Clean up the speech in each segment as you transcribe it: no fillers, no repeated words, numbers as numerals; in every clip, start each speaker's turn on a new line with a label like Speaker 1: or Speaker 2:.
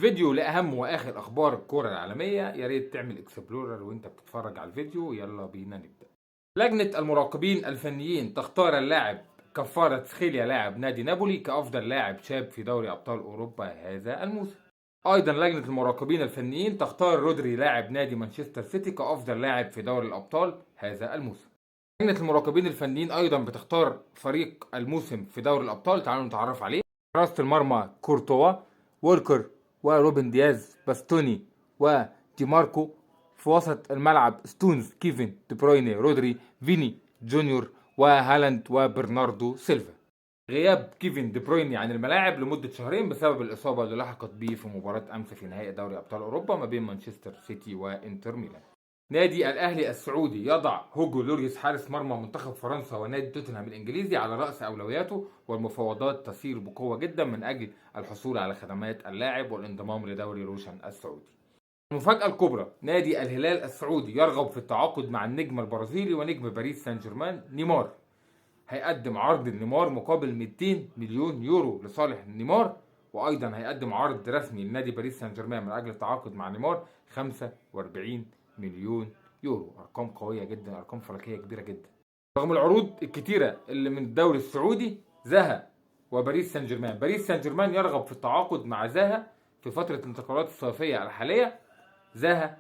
Speaker 1: فيديو لاهم واخر اخبار الكره العالمية. يا ريت تعمل explorer وانت بتتفرج على الفيديو. يلا بينا نبدا. لجنة المراقبين الفنيين تختار اللاعب كفاراتسخيليا لاعب نادي نابولي كافضل لاعب شاب في دوري ابطال اوروبا هذا الموسم. ايضا لجنة المراقبين الفنيين تختار رودري لاعب نادي مانشستر سيتي كافضل لاعب في دوري الابطال هذا الموسم. لجنة المراقبين الفنيين ايضا بتختار فريق الموسم في دوري الابطال، تعالوا نتعرف عليه. حراسة المرمى كورتوا، وولكر وروبن دياز، باستوني ودي ماركو. في وسط الملعب ستونز، كيفن دي برويني، رودري، فيني جونيور وهالاند وبرناردو سيلفا. غياب كيفن دي برويني عن الملاعب لمدة شهرين بسبب الإصابة اللي لحقت به في مباراة أمس في نهائي دوري أبطال أوروبا ما بين مانشستر سيتي وإنتر ميلان. نادي الأهلي السعودي يضع هوجو لوريس حارس مرمى منتخب فرنسا ونادي توتنهام الإنجليزي على رأس أولوياته، والمفاوضات تسير بقوة جدا من أجل الحصول على خدمات اللاعب والانضمام لدوري روشن السعودي. المفاجأة الكبرى، نادي الهلال السعودي يرغب في التعاقد مع النجم البرازيلي ونجم باريس سان جيرمان نيمار. هيقدم عرض لنيمار مقابل 200 مليون يورو لصالح نيمار، وايضا هيقدم عرض رسمي لنادي باريس سان جيرمان من اجل التعاقد مع نيمار 45 مليون يورو. ارقام قوية جدا، ارقام فلكيه كبيرة جدا. رغم العروض الكتيرة اللي من الدوري السعودي، زاها وباريس سان جيرمان، باريس سان جيرمان يرغب في التعاقد مع زاها في فترة الانتقالات الصيفية الحالية. زاها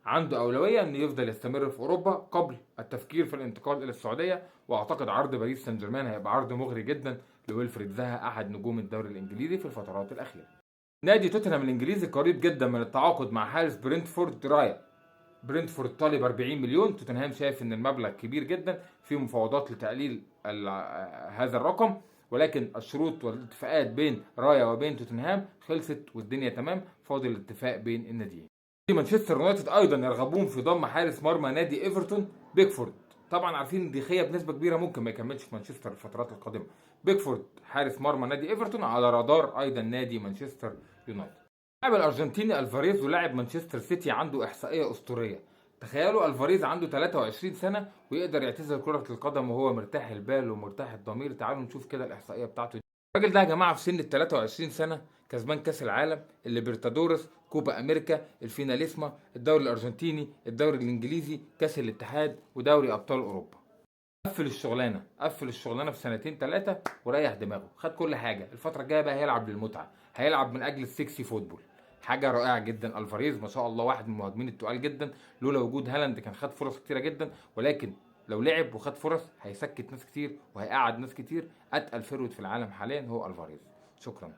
Speaker 1: عنده اولوية انه يفضل يستمر في اوروبا قبل التفكير في الانتقال الى السعودية، واعتقد عرض باريس سان جيرمان هيبقى عرض مغري جدا لويلفريد زاها احد نجوم الدوري الانجليزي في الفترات الاخيرة. نادي توتنهام الانجليزي قريب جدا من التعاقد مع حارس برينتفورد رايا. برينتفورد طالب 40 مليون، توتنهام شايف ان المبلغ كبير جدا، في مفاوضات لتقليل هذا الرقم، ولكن الشروط والاتفاقات بين رايا وبين توتنهام خلصت والدنيا تمام، فاضل الاتفاق بين الناديين. مانشستر يونايتد ايضا يرغبون في ضم حارس مرمى نادي ايفرتون بيكفورد. طبعا عارفين ديخيا بنسبة كبيرة ممكن ما يكملش في مانشستر الفترات القادمة. بيكفورد حارس مرمى نادي ايفرتون على رادار ايضا نادي مانشستر يونايتد. اللاعب الارجنتيني الفاريز ولاعب مانشستر سيتي عنده احصائية اسطورية. تخيلوا الفاريز عنده 23 سنة ويقدر يعتزل كره القدم وهو مرتاح البال ومرتاح الضمير. تعالوا نشوف كده الاحصائية بتاعته. الراجل ده يا جماعة في سن ال 23 سنة كسبان كاس العالم، الليبرتادورس، كوبا امريكا، الفيناليسما، الدوري الارجنتيني، الدوري الانجليزي، كاس الاتحاد، ودوري ابطال اوروبا. قفل الشغلانة، قفل الشغلانة في سنتين ثلاثة وريح دماغه، خد كل حاجة. الفترة الجاية بقى هيلعب للمتعه، هيلعب من اجل ال sexy football. حاجة رائعة جدا. الفاريز ما شاء الله واحد من المهاجمين التقال جدا، لولا وجود هالاند كان خد فرص كتيرة جدا، ولكن لو لعب وخد فرص هيسكت ناس كتير وهيقعد ناس كتير. اتقل forward في العالم حاليا هو الفاريز. شكرا.